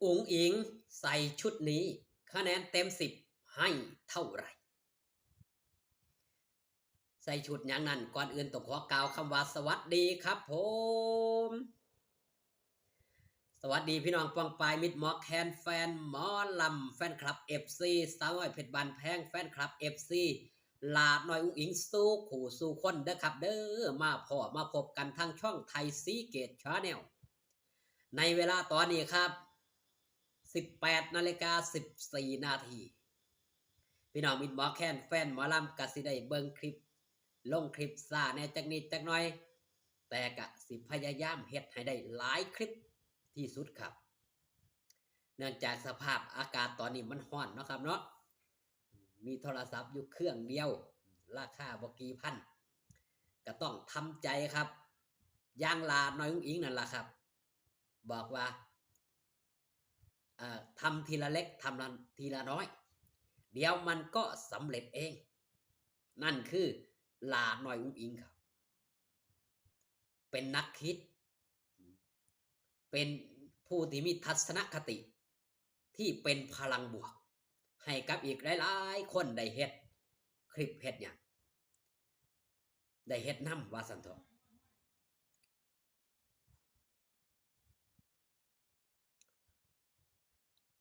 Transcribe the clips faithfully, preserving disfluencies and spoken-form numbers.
อุ๋งอิ๋งใส่ชุดนี้ คะแนนเต็มสิบให้เท่าไหร่ ใส่ชุดหยังนั้น ก่อนอื่นต้องขอกล่าวคำว่าสวัสดีครับผม สวัสดีพี่น้องป้องปายมิตรหมอแคน แฟนหมอลำ แฟนคลับ เอฟซี สาวน้อยเพชรบ้านแพง แฟนคลับ เอฟซี หลาน้อยอุ๋งอิ๋งสู่คู่สู่คนเด้อครับเด้อ มาพ้อมาพบกันทางช่องไทยศรีเกตแชนแนล ในเวลาตอนนี้ครับ สิบแปดนาฬิกาสิบสี่นาที พี่น้องมิตรหมอแคน แฟนหมอลำก็สิได้เบิ่งคลิป ลงคลิปช้าแหน่จักนิดจักหน่อย แต่ก็สิพยายามเฮ็ดให้ได้หลายคลิปที่สุดครับ เนื่องจากสภาพอากาศตอนนี้มันร้อนเนาะครับเนาะ มีโทรศัพท์อยู่เครื่องเดียว ราคาบ่กี่พัน ก็ต้องทำใจครับ อย่างหลาน้อยอุ๋งอิ๋งนั่นล่ะครับ บอกว่า เอ่อ ทำทีละเล็ก ทำทีละน้อย เดี๋ยวมันก็สำเร็จเอง นั่นคือหลาน้อยอุ๋งอิ๋งครับ เป็นนักคิด เป็นผู้ที่มีทัศนคติที่เป็นพลังบวก ให้กับอีกหลายๆคนได้เฮ็ดคลิปเฮ็ดหยัง ได้เฮ็ดนำว่าซั่นเถาะ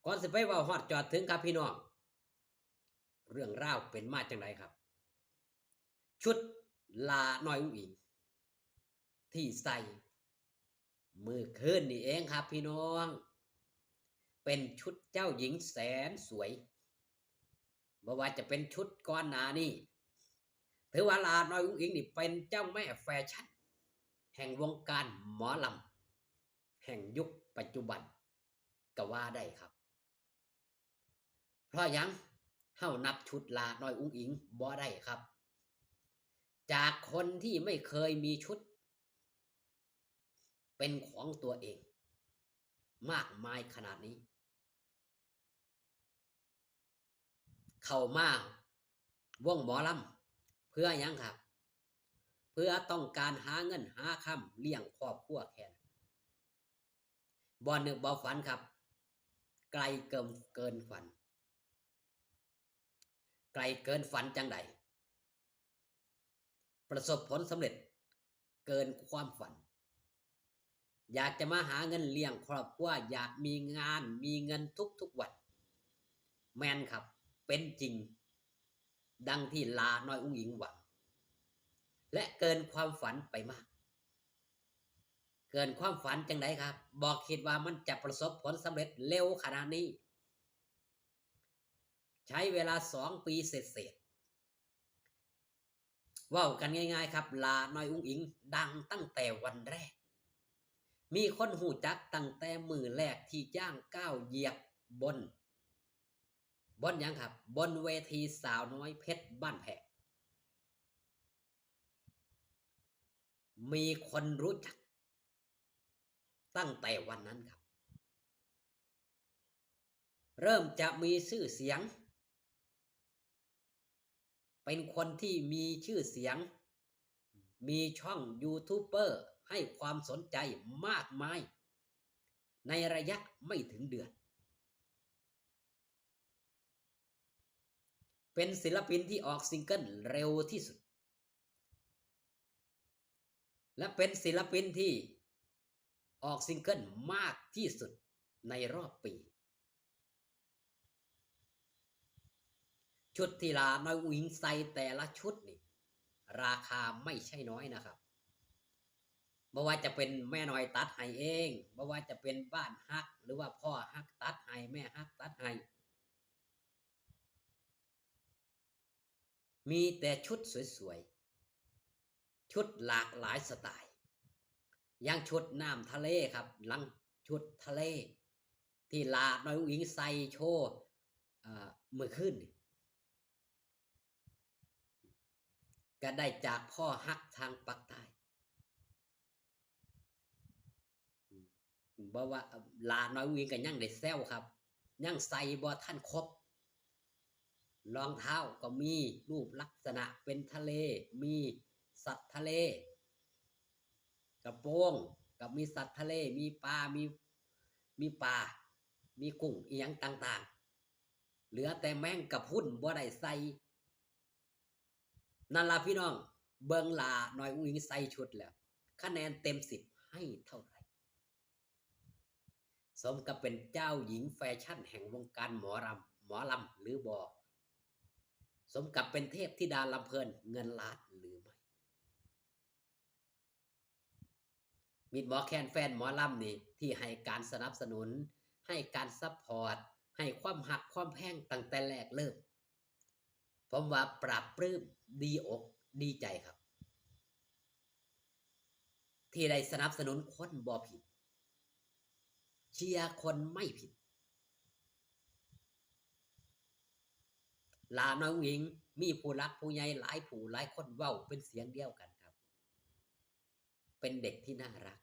ก่อนสิไปเว้าฮอดจอดถึงครับพี่น้อง เรื่องราวเป็นมาจั่งใดครับ ชุดหลาน้อยอุ๋งอิ๋งที่ใส่มื้อคืนนี่เองครับพี่น้อง เป็นชุดเจ้าหญิงแสนสวย บ่ว่าจะเป็นชุดก่อนหน้านี้ ถือว่าหลาน้อยอุ๋งอิ๋งนี่เป็นเจ้าแม่แฟชั่น แห่งวงการหมอลำ แห่งยุคปัจจุบัน ก็ว่าได้ครับ เพราะหยัง เฮานับชุดหลาน้อยอุ๋งอิ๋งบ่ได้ครับ จากคนที่ไม่เคยมีชุด เป็นของตัวเอง มากมายขนาดนี้ เข้ามาวงหมอลำ เพื่อหยังครับ เพื่อต้องการหาเงินหาคำเลี้ยงครอบครัวแค่นั้น บ่นึกบ่ฝันครับ ไกลเกิน เกินฝัน ไกลเกินฝันจั่งใด ประสบผลสำเร็จเกินความฝัน อยากจะมาหาเงินเลี้ยงครอบครัว อยากมีงาน มีเงินทุกๆวัน แม่นครับ เป็นจริง ดังที่หลาน้อยอุ๋งอิ๋งหวัง และเกินความฝันไปมาก เกินความฝันจั่งใดครับ บ่คิดว่ามันจะประสบผลสำเร็จเร็วขนาดนี้ ใช้เวลาสองปีเศษๆ เว้ากันง่ายๆครับ หลาน้อยอุ๋งอิ๋งดังตั้งแต่วันแรก มีคนฮู้จักตั้งแต่มื้อแรกที่ย่างก้าวเหยียบบน บนหยังครับ บนเวทีสาวน้อยเพชรบ้านแพง มีคนรู้จักตั้งแต่วันนั้นครับ เริ่มจะมีชื่อเสียง เป็นคนที่มีชื่อเสียง มีช่องยูทูบเบอร์ให้ความสนใจมากมาย ในระยะไม่ถึงเดือน เป็นศิลปินที่ออกซิงเกิลเร็วที่สุด และเป็นศิลปินที่ออกซิงเกิลมากที่สุดในรอบปี ชุดที่หลาน้อยอุ๋งอิ๋งใส่แต่ละชุดนี่ ราคาไม่ใช่น้อยนะครับ บ่ว่าจะเป็นแม่น้อยตัดให้เอง บ่ว่าจะเป็นบ้านฮัก หรือว่าพ่อฮักตัดให้ แม่ฮักตัดให้ มีแต่ชุดสวยๆ ชุดหลากหลายสไตล์ อย่างชุดน้ำทะเลครับ หลังชุดทะเล ที่หลาน้อยอุ๋งอิ๋งใส่โชว์ เอ่อ มื้อคืนนี่ ก็ได้จากพ่อฮักทางปากใต้ บ่ว่าหลาน้อยอุ๋งอิ๋งก็ยังได้แซวครับ ยังใส่บ่ทันครบ รองเท้าก็มีรูปลักษณะเป็นทะเล มีสัตว์ทะเล กระโปรงก็มีสัตว์ทะเล มีปลา มี มีปลา มีกุ้งอีหยังต่างๆ เหลือแต่แมงกะพรุนบ่ได้ใส่ นั่นล่ะพี่น้อง เบิ่งหล้าน้อยอุ๋งอิ๋งใส่ชุดแล้ว คะแนนเต็มสิบให้เท่าไหร่ สมกับเป็นเจ้าหญิงแฟชั่นแห่งวงการหมอลำ หมอลำหรือบ่ สมกับเป็นเทพธิดาลำเพลินเงินล้านหรือไม่ มิตรหมอแคนแฟนหมอลำนี่ ที่ให้การสนับสนุน ให้การซัพพอร์ต ให้ความฮักความแพงตั้งแต่แรกเริ่ม ผมว่าปลาบปลื้ม ดีอกดีใจครับ ที่ได้สนับสนุนคนบ่ผิด เชียร์คนไม่ผิด หล้าน้อยอุ๋งอิ๋งมีผู้หลักผู้ใหญ่หลายผู้หลายคนเว้าเป็นเสียงเดียวกันครับ เป็นเด็กที่น่ารัก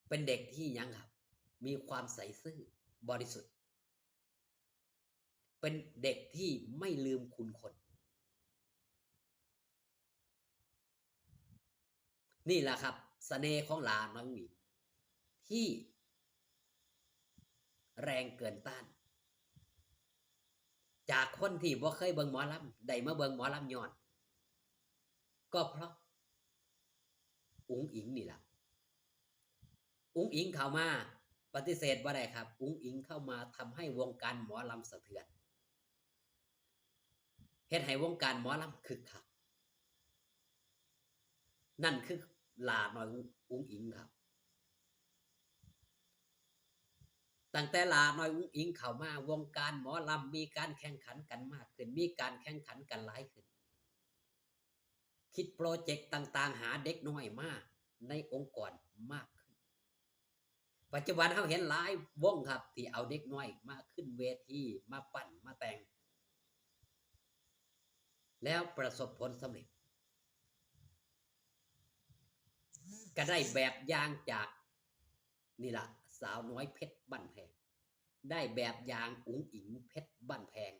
เป็นเด็กที่หยังครับ มีความใสซื่อบริสุทธิ์ เป็นเด็กที่ไม่ลืมคุณคน นี่แหละครับ เสน่ห์ของหล้าน้อยอุ๋งอิ๋ง ที่แรงเกินต้าน จากคนที่บ่เคยเบิ่งหมอลำ ได้มาเบิ่งหมอลำย้อน ก็เพราะอุ๋งอิ๋งนี่แหละ อุ๋งอิ๋งเข้ามา ปฏิเสธบ่ได้ครับ อุ๋งอิ๋งเข้ามาทำให้วงการหมอลำสะเทือน เฮ็ดให้วงการหมอลำคึกคัก นั่นคือหล้าน้อยอุ๋งอิ๋งครับ ตั้งแต่หล้าน้อยอุ๋งอิ๋งเข้ามา วงการหมอลำมีการแข่งขันกันมากขึ้น มีการแข่งขันกันหลายขึ้น คิดโปรเจกต์ต่างๆ หาเด็กน้อยมาในองค์กรมากขึ้น ปัจจุบันเราเห็นหลายวงครับ ที่เอาเด็กน้อยมาขึ้นเวที มาปั้น มาแต่ง แล้วประสบผลสำเร็จ ก็ได้แบบอย่างจาก นี่ล่ะ สาวน้อยเพชรบ้านแพง ได้แบบอย่างอุ๋งอิ๋งเพชรบ้านแพง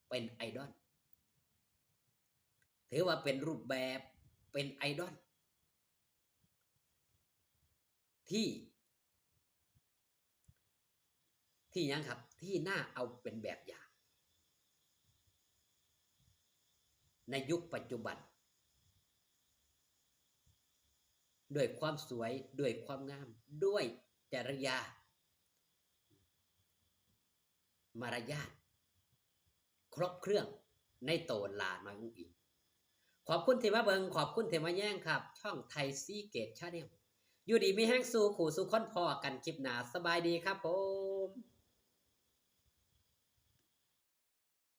เป็นไอดอล ถือว่าเป็นรูปแบบ เป็นไอดอล ที่ ที่หยังครับ ที่น่าเอาเป็นแบบอย่าง ในยุคปัจจุบัน ด้วยความสวย ด้วยความงาม ด้วยจริยา มารยาท ครบเครื่องในโตหล้าน้อยอุ๋งอิ๋ง ขอบคุณที่มาเบิ่ง ขอบคุณที่มาแยงครับ ช่องไทยซีเกตชาแนล อยู่ดีมีแฮงสู่คู่สู่คน พ้อกันคลิปหน้า สบายดีครับผม